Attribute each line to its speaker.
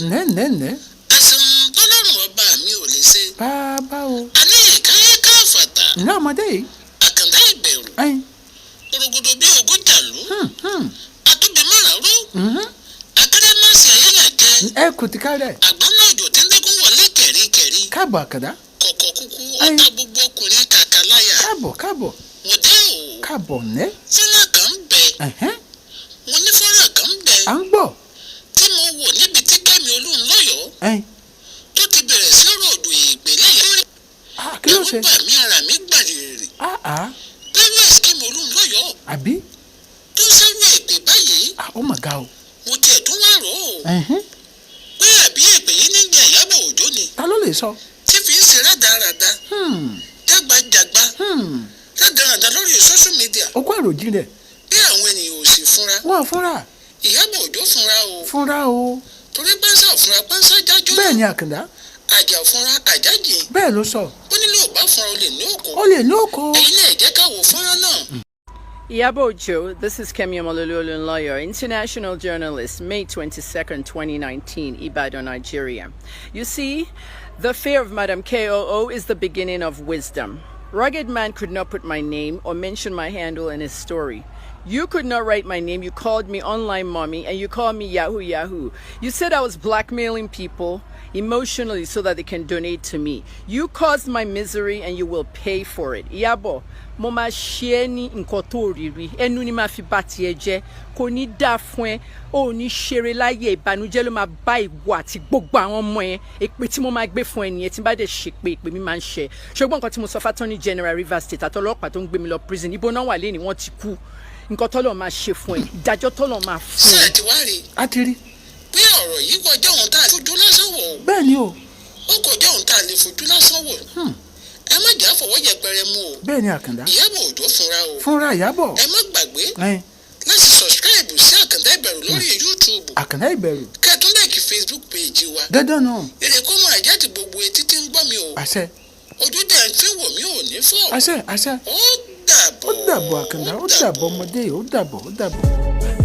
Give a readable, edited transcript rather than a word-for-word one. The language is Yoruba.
Speaker 1: Ǹlẹ́, ǹlẹ́, ǹlẹ́.
Speaker 2: Àṣehun tọ́lọ́run ọba mi ò lè ṣe.
Speaker 1: Bàbá o.
Speaker 2: Àní ìkáyé káfàtà.
Speaker 1: Ǹlẹ́ ọmọdé yìí.
Speaker 2: Àkàndá ìbẹ̀rù.
Speaker 1: Ẹyin.
Speaker 2: Orogodo bí ogún jàlú. Atóbi márààrún. Akérèmọsí ayéyàn jẹ.
Speaker 1: Ẹ kò tí kárẹ̀.
Speaker 2: Àgbọ̀nà òjò tí ń dẹ́kun wọlé kẹ̀ríkẹ̀rí.
Speaker 1: Káàbọ̀, Àkàndá.
Speaker 2: Kọ̀kọ̀ kúkú.
Speaker 1: Ẹyin.
Speaker 2: Ọ̀tá gbogbo ọkùnrin kàkà láyà.
Speaker 1: Káàbọ̀, káàbọ̀.
Speaker 2: Wòdé o.
Speaker 1: Káàbọ̀, ǹlẹ́.
Speaker 2: Fọ́nrán kan ń bẹ. Mo ní fọ́nrán kan ń bẹ
Speaker 1: À ń gbọ́.
Speaker 2: tí mo wò níbi tí Kẹ́mi Olúnlọ́yọ̀ tó ti bẹ̀rẹ̀ sí ròdò ìpínlẹ̀ lórí.
Speaker 1: Ah, kí ló
Speaker 2: Ẹ̀rù
Speaker 1: ṣe?
Speaker 2: bà mí, ara mi gbàrìrì.
Speaker 1: Ah ah.
Speaker 2: Pérez Kẹ́mi Olúnlọ́yọ̀
Speaker 1: Àbí?
Speaker 2: tó sẹ́rù èpè báyìí.
Speaker 1: Ah, ó mà ga o.
Speaker 2: Mo tiẹ̀ tún wá rò ó pé àbí èpè yìí ní jẹ́ Ìyábọ̀ Òjó ni
Speaker 1: Ta ló lè sọ?
Speaker 2: tí fi ń ṣe rádaràda, jágbajàgba, rádaràda lórí social media.
Speaker 1: O kó àròjinlẹ̀.
Speaker 2: Bí àwọn ènìyàn ò sì fúnra.
Speaker 1: Wọ́n fúnra.
Speaker 2: Ìyábọ̀ Òjó fúnra o.
Speaker 1: Fúnra o.
Speaker 2: Torí pánsá ò fúnra, pánsá jájọ́.
Speaker 1: Bẹ́ẹ̀ ni, Àkàndá.
Speaker 2: Àjà ò fúnra, àjájì.
Speaker 1: Bẹ́ẹ̀ ló sọ.
Speaker 2: Ó nílò ò bá fúnra, o lè ní òkò.
Speaker 1: Ó lè ní òkò.
Speaker 2: Ẹ̀yin náà, jẹ́ ká wo fọ́nrán náà.
Speaker 3: Iyabo Ojo, this is Kemi Omololu Olunloyo, international journalist, May 22nd, 2019, Ibadan, Nigeria. You see, the fear of Madam KOO is the beginning of wisdom. Rugged Man could not put my name or mention my handle in his story. You could not write my name. You called me online mommy and you called me Yahoo Yahoo. You said I was blackmailing people emotionally so that they can donate to me. You caused my misery and you will pay for it. Iyabo, mo máa ṣe ẹ́ ní nǹkan tó rí rí. Ẹnu ni máa fi bá tiẹ̀ jẹ́. Kò ní dáa fún ẹ. O ò ní ṣeré láyé. Ìbànújẹ́ ló máa bá ìwọ àti gbogbo àwọn ọmọ ẹ. Èpè tí mo máa gbé fún ẹ nìyẹn. Tí n bá dẹ̀ ṣèpè, èpè mi máa ń ṣẹ. Ṣùgbọ́n nǹkan tí mo sọ fún Attorney General Rivers State àtọlọ́pàá tó ń gbé mi lọ prison, ibo náà wà lẹ́ni? Wọ́n ti kú. Nǹkan tọ́lọ̀ máa ṣe fún ẹ, ìdájọ́ tọ́lọ̀ máa fún
Speaker 2: Ṣé
Speaker 3: ẹ.
Speaker 2: ẹ ti wá rí i
Speaker 1: A ti rí.
Speaker 2: pé ọ̀rọ̀ yìí kọjá ohun tá a fojú lásán wò ó?
Speaker 1: Bẹ́ẹ̀ ni o.
Speaker 2: Ó kọjá ohun tá a lè fojú lásán wò. Ẹ má jà fọwọ́ yẹpẹrẹ mú o.
Speaker 1: Bẹ́ẹ̀ ni, Àkàndá.
Speaker 2: Ìyábọ̀ Òjó fúnra o.
Speaker 1: Fúnra, Ìyábọ̀.
Speaker 2: Ẹ má gbàgbé láti subscribe sí Àkàndá Ìbẹ̀rù lórí YouTube.
Speaker 1: Àkàndá Ìbẹ̀rù.
Speaker 2: Kẹ́ ẹ tún like Facebook page wa.
Speaker 1: Dandan náà.
Speaker 2: Èrè kó máa jáde gbogbo etí tí ń gbọ́ mi o.
Speaker 1: Àṣẹ.
Speaker 2: Ojú dẹ̀ ń fi wò mí ò ní fọ́.
Speaker 1: Àṣẹ, àṣẹ.
Speaker 2: Ó dàbọ̀.
Speaker 1: Ó dàbọ̀, Àkàndá. Ó dàbọ̀, ọmọdé. Ó dàbọ̀, ó dàbọ̀.